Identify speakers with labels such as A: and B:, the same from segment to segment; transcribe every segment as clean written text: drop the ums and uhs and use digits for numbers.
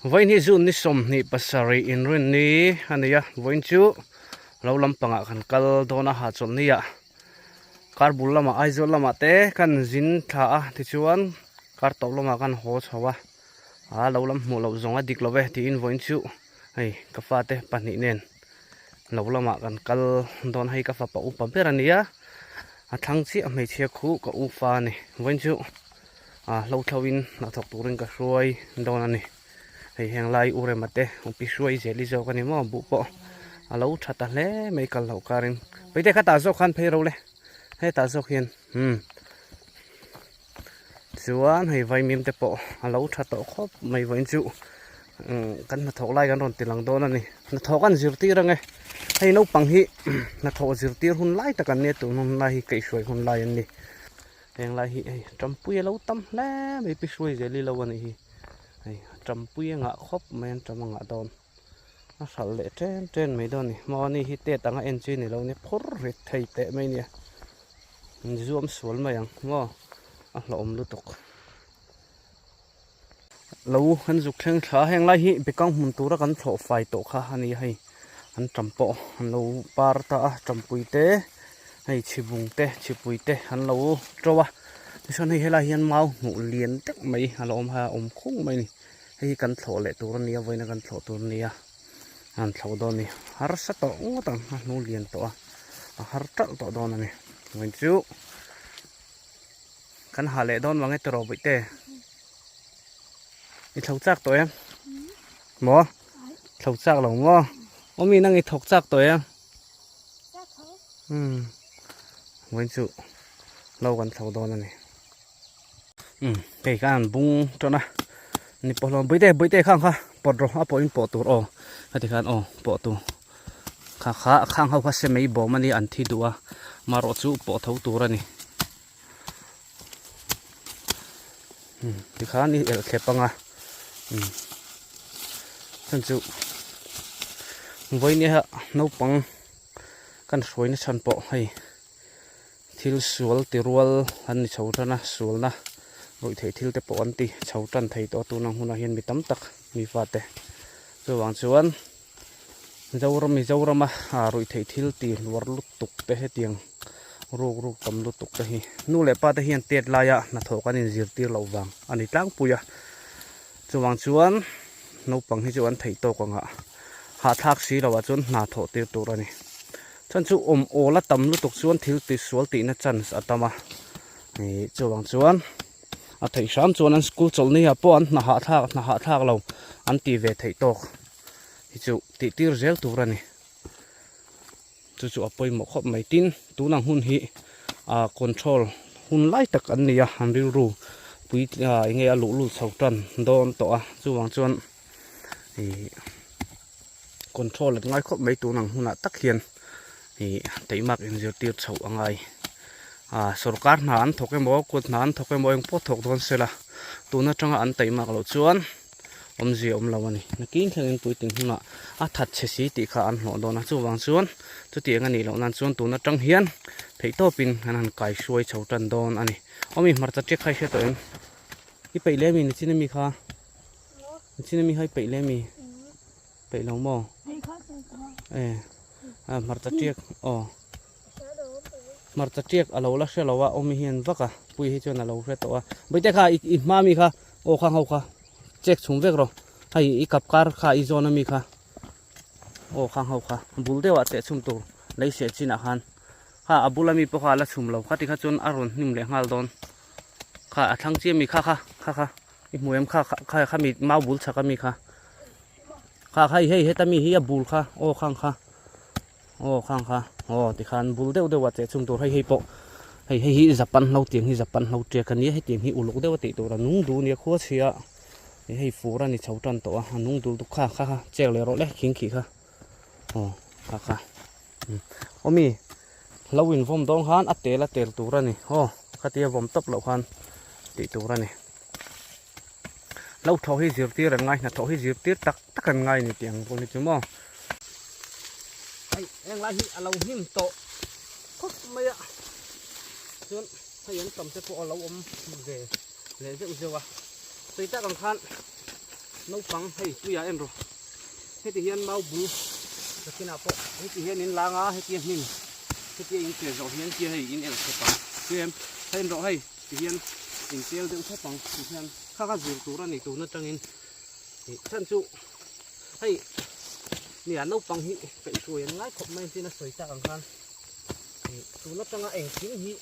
A: Vawiin hi June ni 27 inrin ni a ni a, vawiin chu lo lampangah kan kal dawn a hahchawlh ni ah kar bul lamah Aizawl lamah te kan zin thla a tichuan kar tawp lamah kan haw chho a, aa lo lam hmuh loh zawng a dik lo ve tiin vawiin chu hei ka fate pahnih nen lo lamah kan kal dawn a, hei ka fapa upa ber a ni a, a thlang chiah hmeichhia khu ka ufa a ni vawiin chu. ah hlo thlo in hnathawk turin ka hruai dawn a ni hei heng lai u rema te upi hruai zel hi zawk a ni maw buh pawh a lo tha ta hle mai kal loh karin paite kha tah zawk khan phei ro le hetah zawk hian umm chuan hei vaimim te pawh a lo tha tawh khawp mai vawiin chu umm kan hnathawk lai kan rawn ti lang dawn a ni hnathawk an zirtir ang e hei naupang hi hnathawh zirtir hun lai tak an nia tun hun lai hi kaihhruai hun lai an ni. Heng lai hi hei tampui a lo tam hle mai pi hruai zel i lo a nih hi hei tampui a ngah khawp mai an tam a ngah dawn a hralh leh chen chen mai dawn a ni mahni hi tet anga en chi ni lo nia phur rit thei teh mai nia in zuam sual mai ang maw a hlauhawm lutuk lo an zuk thleng thla a heng lai hi bekang hmun tura kan thlawh fai tawh kha a ni a hei an tam pawh an lo par ta a tampui te hei chhibung te chhipui te an lo to a tichuan hei helai hian mau hmuh lian deuh mai a lo awm a a awm khung mai a ni hei hi kan thlawh leh tur a ni a vawiin a kan thlawh tur a ni a an thlawh dawn a ni harsa tawh ngawt ang a hnu lian tawh a a har talh tawh dawn a ni vawiin chu. Kan ha leh dawn vang e tiraw bawihte. I thlo chak tawh em? Maw? Thlo chak lo maw? Aw mi nang i thawk chak tawh em? Umm. Vawiin chu lo kan thlo dawn a ni. Umm hei khan an bung tan a. Ni pawh hlawm bawihte bawihte khang kha pawt rawh a pawhin pawh tur aw. Heti khan aw pawh tur. Kha kha khang ho kha semei bawm a nia an thi duh a marawh chu pawh tho tur a ni tikhan i elh thlep anga chhan chu vawinia naupang kan hruaina chhan pawh hei thil sual ti rual an ni chho tan a sualna ruih theih thil te pawh an ti chho tan thei tawh a tuna hunah hian mi tam tak mi fate chuvang chuan. Zoram Mizorama ruih theih thil ti hluar lutuk te hetiang ruk ruk tam lutuk te hi nu leh pa te hian tet laia hnathawh kan inzirtir loh vang a ni tlangpui a chuvang chuan naupang hi chu an theih tawk ang a hahthlak si loh ah chuan hna thawh tir tur a ni chuan chu awm awl a tam lutuk chuan thil ti sual tihna chance a tam a ih chuvang chuan a theih hram chuan an school chawlh ni ah pawh an hna hahthlak hna hahthlak lo an ti ve theih tawk. hi chu tih tir zel tur a ni chu chu a pawimawh khawp mai tin tunang hun hi ah control hun lai tak an ni a an rilru pui ah eng nge a luh lut chho tan dawn tawh a chuvang chuan ih control an ngai khawp mai tunang hunah tak hian ih teimak inzirtir chhoh a ngai ah sorkar hna an thawk emaw kut hna an thawk emaw engpawh thawk dawn sela tun atanga an teimak loh chuan. awmzia awm lo a ni. Nakin thlengin puitling hnungah a that chhe si tih kha an hlawh dawn a, chuvang chuan chutiang a nih loh nan chuan tun atang hian theihtawpin an han kai hruai chho tan dawn a ni. Aw mi hmarcha ṭek kha i hre tawh em? I peih leh mi nichin ami kha? Nichin ami kha i peih leh mi? Peih lo maw? E hmarcha ṭek aw hmarcha ṭek a lo la hre lo a aw mi hian vak a pui hi chuan a lo hre tawh a. Bawihte kha i hma mi kha aw khang ho kha. Check chhung vek rawh hei i kap kar kha i zawn ami kha aw khang ho kha bul deuh ah teh chhum tur lei seh chin ah khan kha a bul ami pawh kha a la chhum lo kha tikha chuan a rawn hnim leh nghal dawn kha a thlang chiah ami kha kha kha kha i hmu em kha kha kha mi mau bul chhak ami kha kha kha hei heta mi hi a bul kha aw khang kha Aw khang kha aw tikhan bul deuh deuh ah cheh chhung tur hei hei pawh hei hei hi japan hlo tiang hi japan hlo tiak a nia hetiang hi uluk deuh a tih tur a nung dul nia khua chhia ih hei fur a ni chho tan tawh a a nung dul duk kha kha kha chek leh rawh le khing khih kha aw kha kha aw mi hlo in vawm dawn khan a tel a tel tur a ni aw khatia vawm tawp loh khan tih tur a ni hlo thawh hi zirtir an ngai hnathawh hi zirtir tak tak an ngai a ni tih ang pawh ni chu maw. Hei heng lai hi a lo hnim tawh khawp mai a chuan hei an tam te pawh a lo awm ve leh zeuh zeuh a sawi tak ang khan. Naupang hei puiah en rawh heti hian mau bul nakinah pawh heti hian in lang a hetia hnim hetia in che zawh hian tia hei in elh khawp ang tia em hei en rawh hei ti hian in tel deuh thawp ang ti hian kha kha zir tur a ni tun atangin ih chhan chu hei nia naupang hi kaihhruai an ngai khawp mai tin a sawi tak ang khan ih tun atanga engkim hi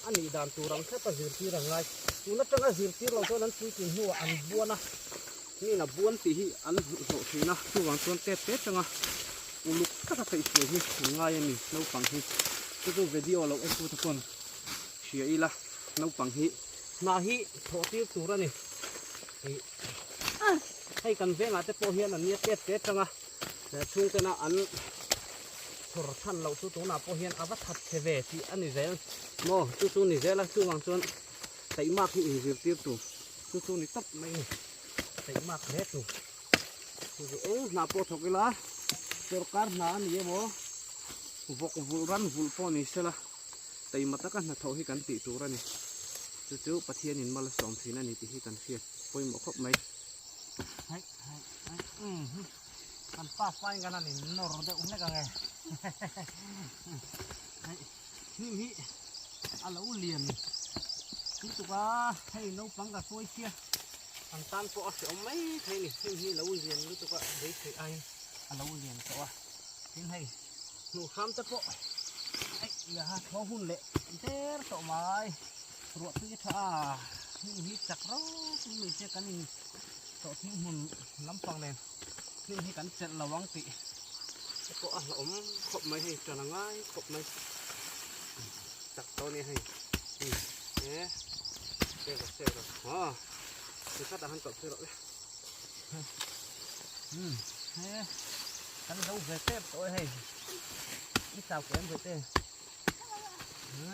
A: a nih dan tur ang thlap a zirtir an ngai tun atanga zirtir lo chuan an puitling hnuah an buan a Min a buan tih hi an hmuh hlawh thin a, chuvang chuan tep te atanga uluk taka kaihhruai hi an ngai a ni naupang hi. Chu chu video lo entute pawn hria ila naupang hi hna hi thawh tir tur a ni. Ih hei kan vengah te pawh hian an nia tep te atanga chhungtena an chhawr chhan loh chu tunah pawh hian a va that che ve tih a ni zel maw chu chu ni zel a chuvang chuan taihmak hi inzirtir tur. Chu chu ni tawp mai ni taihmak hle tu chu chu eng hna pawh thawk ila sorkar hna a ni emaw vawk vulh ran vulh pawh ni sela taima taka hnathawh hi kan tih tur a ni chu chu Pathianin mal a sawm thin a ni tih hi kan hriat pawimawh khawp mai. Kan pa fain kan han in nawr deuh hlek ang e hnim hi a lo lian lutuk a hei naupang ka sawi sia an tan pawh a hrehawm mai thei a ni hnim hi lo lian lutuk a beisei aiin a lo lian tawh a tin hei hnuh hram te pawh hei ia thlawh hun leh der tawh mai ruah tui a tha a hnim hi chak rauh in mai se kan in tawh thing hmun lampang nen. Hnim hi kan chelh lo ang tih te pawh a hlauhawm khawp mai hei tan a ngai khawp mai tak tawh a nia hei e sek rawh sek rawh aw ti khatah han tawlh phei rawh le um he kan zo ve tep tawh e hei i chau tawh em ve te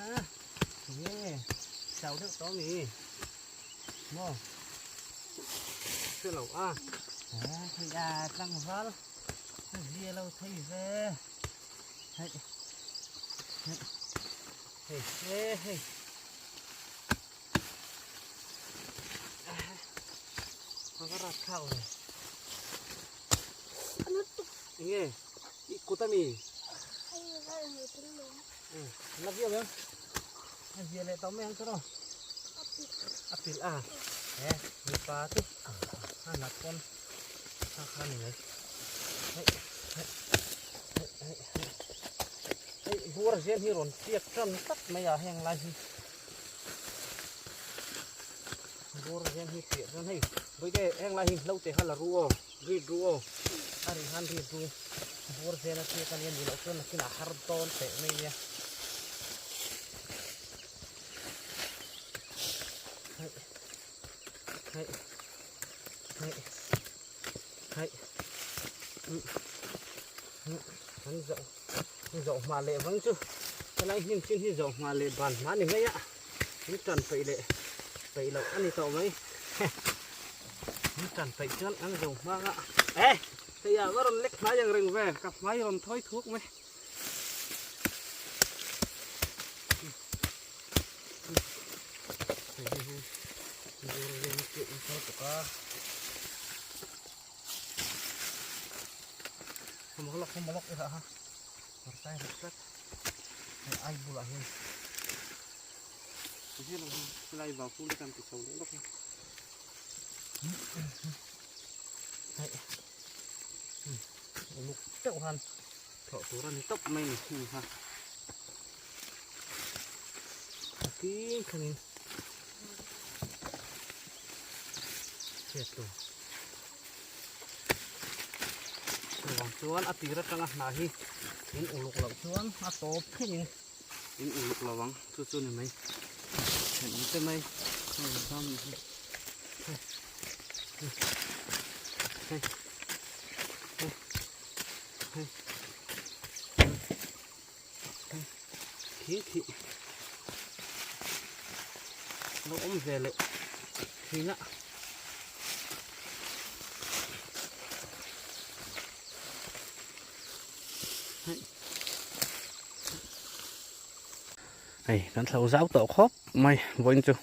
A: a nge chau deuh tawh a ni. Maw hre lo a hei a tlangval a zia lo thei ve hei hei hei he hei a va rat thlak ve enge i kut ami la viau em A zia leh tawh mai ang chu rawh. A pilh a. He mipa chu a nat pawn kha kha ni mai. Hei hei hei hei hei hei bur zen hi rawn piak tan tlat mai a heng lai hi. Bur zen hi piah chuan hei bawihte heng lai hi hlo te kha la ru aw rit ru aw a ri khan rit ru bur zen a piak a nia ni loh chuan nakinah har dawn teh mai nia. Hei hei hei hei an zawh zawh hma leh vang chu helai hnim chin hi zawh hma leh ban hma ni mai a an tan peih leh peih loh a ni tawh mai an tan peih chuan an zo hma a e hei ah va rawn lek hnai ang reng ve ka hmai rawn thawi thuk mai. Thawh tur a ni tawp mai ni heng kha a king thlengin hriat tur chuvang chuan a tir atanga hna hi in uluk loh chuan a tawp thlengin in uluk lo ang chu chu ni mai thenawm te mai heng zam hi hei hei hei. Hei hei khi khi lo awm ve leh thin a hei kan thlo zau tawh khawp mai vawiin chu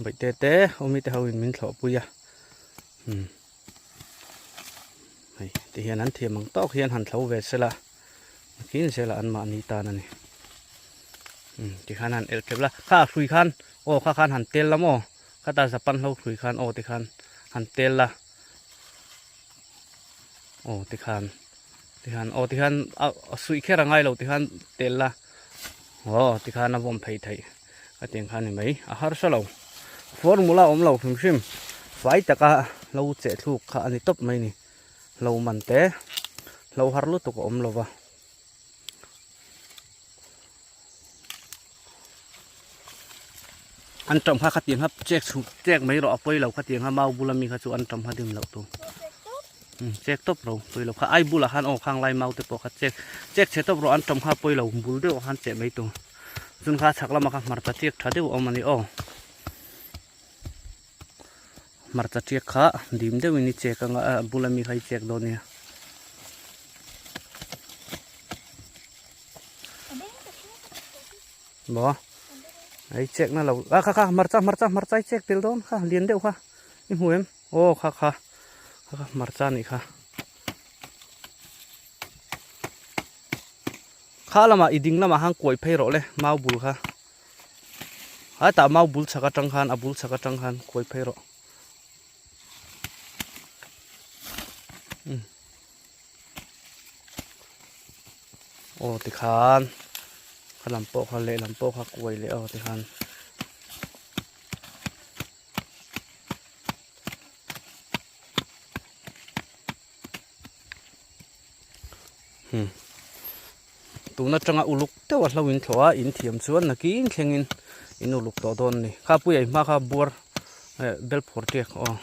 A: bawihte te awmi te ho in min thlawhpui a. Umm hei ti hian an thiam ang tawk hian han thlo ve sela nakin zela an mahni tan a ni. Umm tikhan han elh teuh la kha a hrui khan aw kha khan han tel la maw khata Japan hlo hrui khan aw tikhan han tel la aw tikhan tikhan aw tikhan a suih kher a ngai lo tikhan tel la aw tikhan a vawm phei theih a tiang kha a ni mai a harsa lo formula awm lo hrim hrim fai taka lo cheh thluk kha a ni tawp mai a ni lo man te hlo har lutuk a awm lo va. An tam kha khatiang kha chek chhuk chek mai rawh a pawi lo khatiang kha mau bula mi kha chu an tam kha dim loh tur chek tawp ro pawi lo kha ai bulah khan aw khang lai mau te pawh kha chek chek chhe tawp rawh an tam kha pawi lo bul deuh ah khan cheh mai tur chun kha chhak lamah kha hmarcha chiak tha deuh a awm a ni aw hmarcha chiak kha dim deuhin i chek anga a bula mi kha i chek dawn nia. Maw ei chek na lo a kha kha hmarcha hmarcha hmarcha i chek tel dawn kha lian deuh kha i hmu em aw kha kha kha kha hmarcha anih kha kha lamah i ding lamah khan kuai phei rawh le mau bul kha hetah mau bul chhak atang khan a bul chhak atang khan kuai phei rawh. Aw tikhan kha lam pawh kha lehlam pawh kha kuai leh aw tikhan. Hmm. Tun atanga uluk deuh a hlo in thlawh a in thiam chuan nakin thlengin in uluk tawh dawn a ni. Kha puia i hma kha buar eh bel phur tiak aw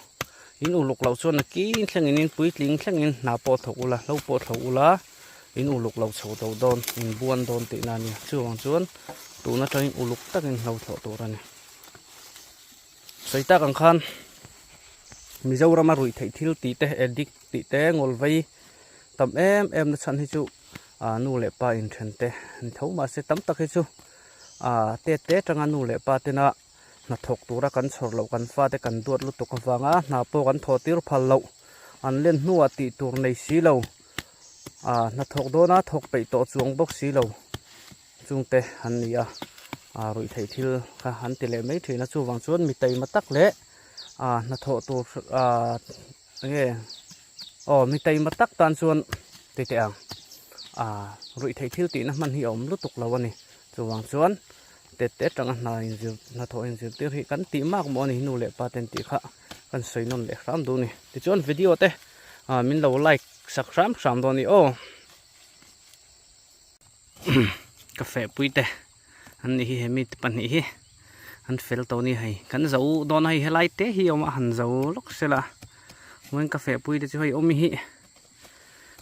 A: in uluk loh chuan nakin thlengin in puitling thlengin hna pawh thawk ula hlo pawh thlo ula in uluk loh chho tawh dawn in buan dawn tihna a nia. Chuvang chuan tun atangin uluk takin hlo thlawh tur a ni. Sawi tak ang khan Mizorama ruih theih thil tih te addict tih te ngawlvei tam em em na chhan hi chu ah nu leh pa inthen te ni tho mahse tam tak hi chu ah tet te atanga nu leh pa tena hnathawk tura kan chhawr loh kan fate kan duat lutuk avanga hna pawh kan thawh tir phal loh an len hnuah tih tur nei si lo ah hnathawk dawna thawk peih tawh chuang bawk si lo. Chungte an ni a, ah ruih theih thil kha an ti leh mai thin a, chuvang chuan mi taima tak leh ah hnathawh tur ah enge aw mi taima tak tan chuan ti teh ang ah ruih theih thil tihna hman hi a awm lutuk lo a ni, chuvang chuan tet te atanga hna inzir hnathawh inzirtir hi kan tih mak maw a ni nu leh pa ten tih kha kan sawi nawn leh hram duh a ni, tichuan video te ah min lo like sak hram hram dawn a ni aw. Ka fehpui te an nih hi he mite pahnih hi an fel tawh a ni hei kan zo dawn a hei helai te hi a awm a han zo lawk sela chuan ka fehpui te chu hei awm hi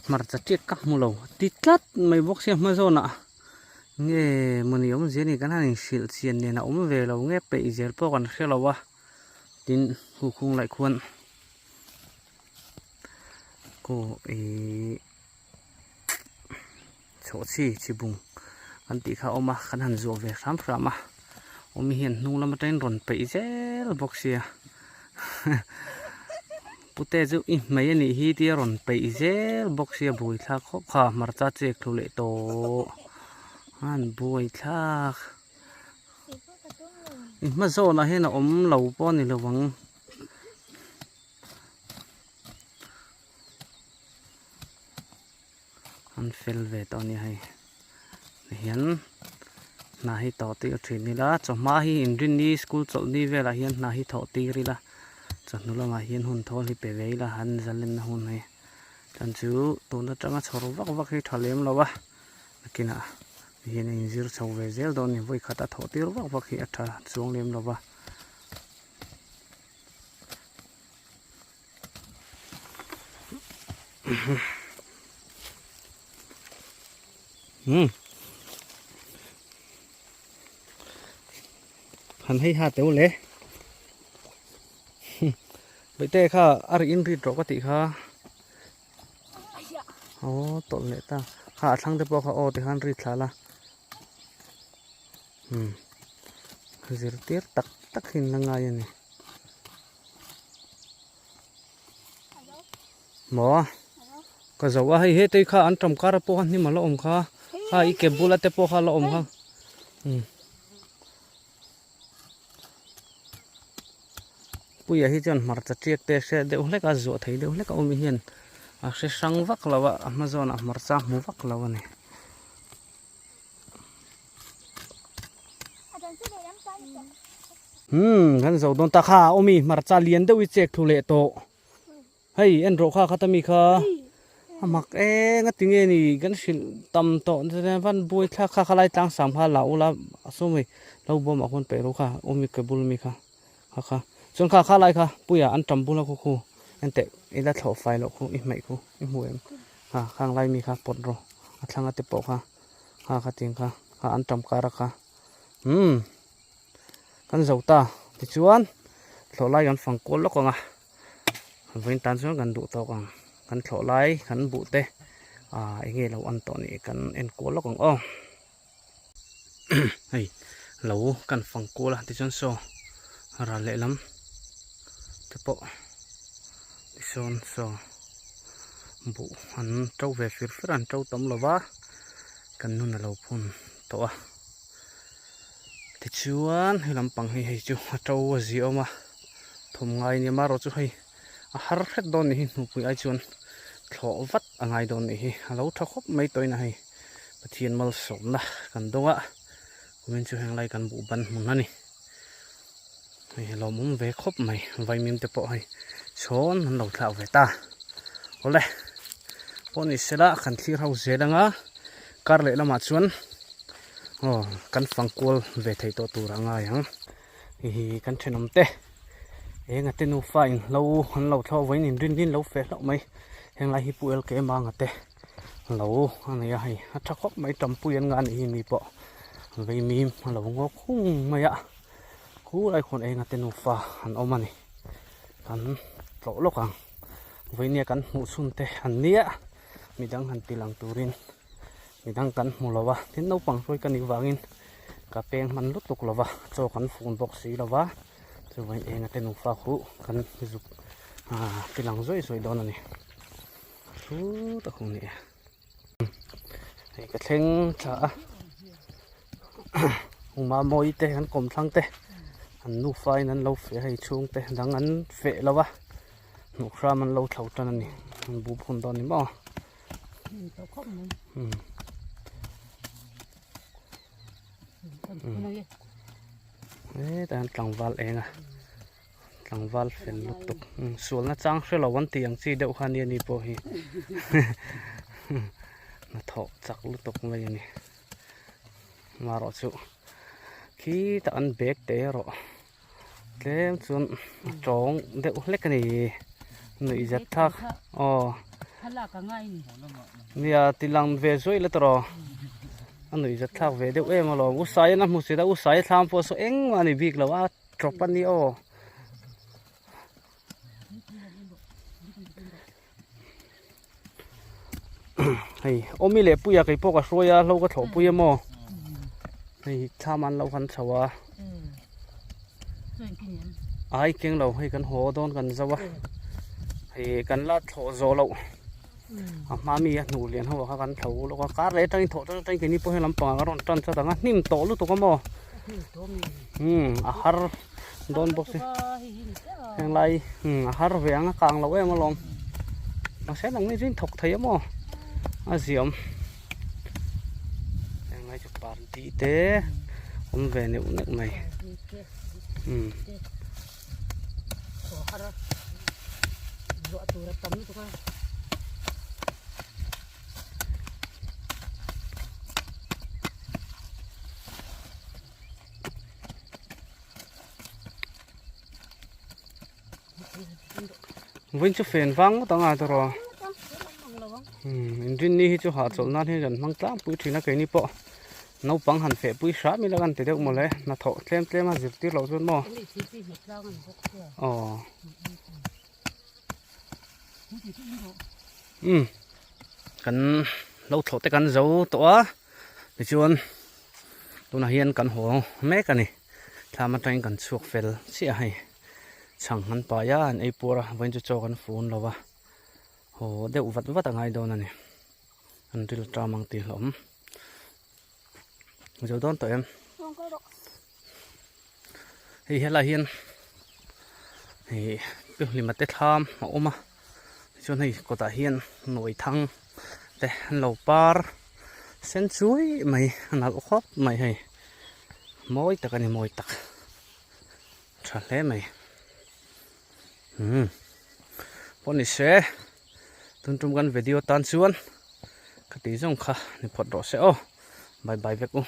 A: hmarcha tiak ka hmu lo ti tlat mai bawk sia hma zawnah nge mawni awmzia ni kan han inhrilh chian nen a awm ve lo nge peih zel pawh kan hre lo a tin hukhung laih khuan kaw ihh. Chhawhchhi chhibung kan tih kha a awm a kan han zuah ve hram hram a awm hian hnung lam atangin rawn peih zel bawk sia pute chu i hmei a nih hi tia rawn peih zel bawk sia buaithlak khawp kha hmarcha chek thlu leh tawh an buaithlak i hma zawnah hian a awm lo pawh a ni lo ang. An fel ve tawh a ni hei tihian hna hi tawh tir thin ila chawhma hi inrinni school chawlhni velah hian hna hi thawh tir ila chawhnu lamah hian hun thawl hi pe ve ila an zalenna hun hi chuan chu tun atanga chhawr vak vak hi tha lem lo a nakinah tihian a inzir chho ve zel dawn a ni vawikhat a thawh tir vak vak hi a tha chuang lem lo va. Han hei ha teuh le Baihte kha a rih in rit rawh ka tih kha aw tawlh leh ta kha a thlang te pawh kha aw tikhan rit thla la umm zirtir tak tak hi an la ngai a ni. Maw? Ka zo a hei hetei kha an tam kar pawh kha hnim a la awm kha. Kha i ke bula te pawh kha a la awm kha. Umm. Puia hi chuan hmarcha tiak te hre deuh hlek a zuah thei deuh hlek a awm hian a hre hrang vak lo a a hma zawnah hmarcha a hmu vak lo a ni. Umm kan zo dawn ta kha a awm i hmarcha lian deuh i chek thlu leh tawh. Hei en rawh kha khata mi kha a mak eng a tinge ni kan hrilh tam tawh van buai thlak kha khalai tlang sam kha la ula a sawm hei lo bawm ah khawn peih ro kha awmi ke bul mi kha kha kha chuan kha khalai kha puia an tam bula khu khu enteh ila thlawh fai loh khu i hmeih khu i hmu em ha khang lai mi kha pawt rawh a thlang a te pawh kha kha kha tiang kha kha an tam kar a kha umm kan zo ta tichuan thlawh lai kan fang kual lawk ang a. Vawiin tan chuan kan duh tawk ang kan thlawh lai kan buh te ah eng nge lo an tawh nih kan en kual lawk ang aw hei lo kan fang kual a tichuan saw ral lehlam te pawh tisawn saw buh an to ve fir fir a an to tam lo va kan nun a lo phun tawh a tichuan he lampang hi hei chu a to a ziawm a. Thawm ngai nia marawh chu hei a har hret dawn nih hi hnupui ai chuan thlawh vat a ngai dawn nih hi a lo tha khawp mai tawhin a hei Pathian malsawmna kan dawng a kumin chu henglai kan buh ban hmun a ni hei lawmawm ve khawp mai vaimim te pawh hei chhawn an lo thlak ve ta awle pawh ni sela kan thlir ho zel anga kar leh lamah chuan aw kan fangkual ve thei tawh tur a ngai ang. Hihi kan thenawm te eng a te nufa in hlo an lo thlawh vawiin in rin rin lo feh hlauh mai henglai hi pu LK Manga te lo a nei a hei a tha khawp mai tampui an ngah a nih hi mi pawh vei mim a lo ngaw khung mai a khulai khawn eng a te nufa an awm a ni kan tlawh lawk ang vawinia kan hmuh chhun te an nia midang han ti lang turin. Midang kan hmu lo a, tin naupang hruai ka nih vangin ka peng hman lutuk lo va, chaw kan fun bawk si lo va, chuvangin enga te nufa khu kan zuk ah ti lang zuai zuai dawn a ni. Hrut a khung ni e. Hei ka thleng thla a, Uma mawi te an kawm thlang te an nufa in an lo feh a hei chhung te dang an feh lo va, hnuh hram an lo thlo tan a ni, an bu phun dawn ni maw. Hetah hian tlangval eng a tlangval fel lutuk sualna chang hre lo an tih ang chi deuh kha ania ni pawh hi hnathawh chak lutuk mai a ni marawh chu khitah an bag te erawh. Tlem chuan a tawng deuh hlek a ni nuih zet thak aw nia ti lang ve zuai la tawh a nuih zet thlak ve deuh em alawm u sai an a hmu si a u sai thlam pawh saw engmah a ni bik lo a tawp a ni aw. Hei awmi leh puia kei pawh ka hruai a hlo ka thlawh pui a maw hei thlam an lo han chho a ai keng lo hei kan haw dawn kan zo a hei kan la thlawh zawh loh a hma mi a hnuh lian ho kha kan thlo lawk a kar leh atangin thawh atangin keini pawh he lampangah ka rawn tan chat ang a hnim tawh lutuk a maw umm a har dawn bawk si henglai umm a har ve ang a kang lo em alawm mahse nangni chu in thawk thei a maw a ziam henglai chu pardi te awm ve neuh neuh mai umm. Vawiin chu fen vang ngawt ang a tawrh umm inrinni hi chu hahchawlh nan hian kan hmang tlangpui thin a keini pawh naupang han feh pui hram ila kan ti deuh mawle hnathawh tlem tlem a zirtir loh chuan maw aw umm kan lo thlawh te kan zo tawh a tichuan tunah hian kan haw mek a ni thlam atangin kan chhuak fel chiah a hei chhang an pai a an ei puar a vawiin chu chaw kan fun lo va. Haw deuh vat vat a ngai dawn a ni. An ril ṭam ang tih hlawm. Zo dawn tawh em? Hei helai hian hei pihlima te thlam a awm a chuan hei kawtah hian nawi thang te an lo par sen chuai mai a nalh khawp mai hei mawi tak a ni mawi tak tha hle mai umm pawh ni se tun tum kan video tan chuan ka tih zawng kha ni phawt rawh se aw bye bye vek u.